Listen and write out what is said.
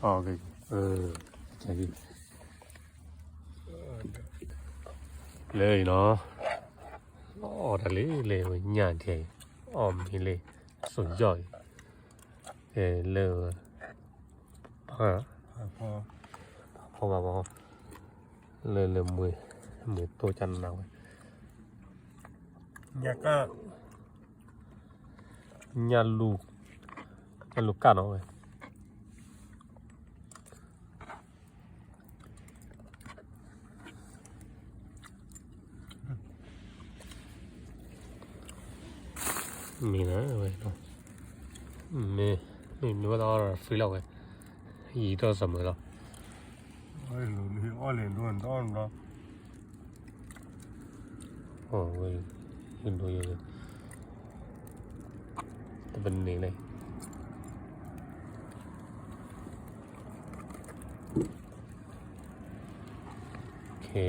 လၢအံၤနီၤ, အီၣ်တၢ်လံ လဲၤဝဲညၣ်ခဲအံၤ, အီၣ်မ့ၤလံ, စိာ်ယီၣ်အံၤ, လၢ ဖီဘၣ်ဖီ, လၢလၢမွ့ၢ်, မွ့ၢ်တိၢ်ကနၣ်ဝဲ, ညၣ်လူၤ, ညၣ်လူၤကၣ်နီၤဝဲ. မ့ၢ်ဝဲ, မ့ၢ်, မ့ၢ်မ့ၢ်ဝဲတအီၣ်ဒီး free လီၤဝဲ, ယံာ်ထီၣ်စမၢလီၤ. အဝဲ, ယဒိယိ, တပန့ၣ်လဲၣ်, ခဲ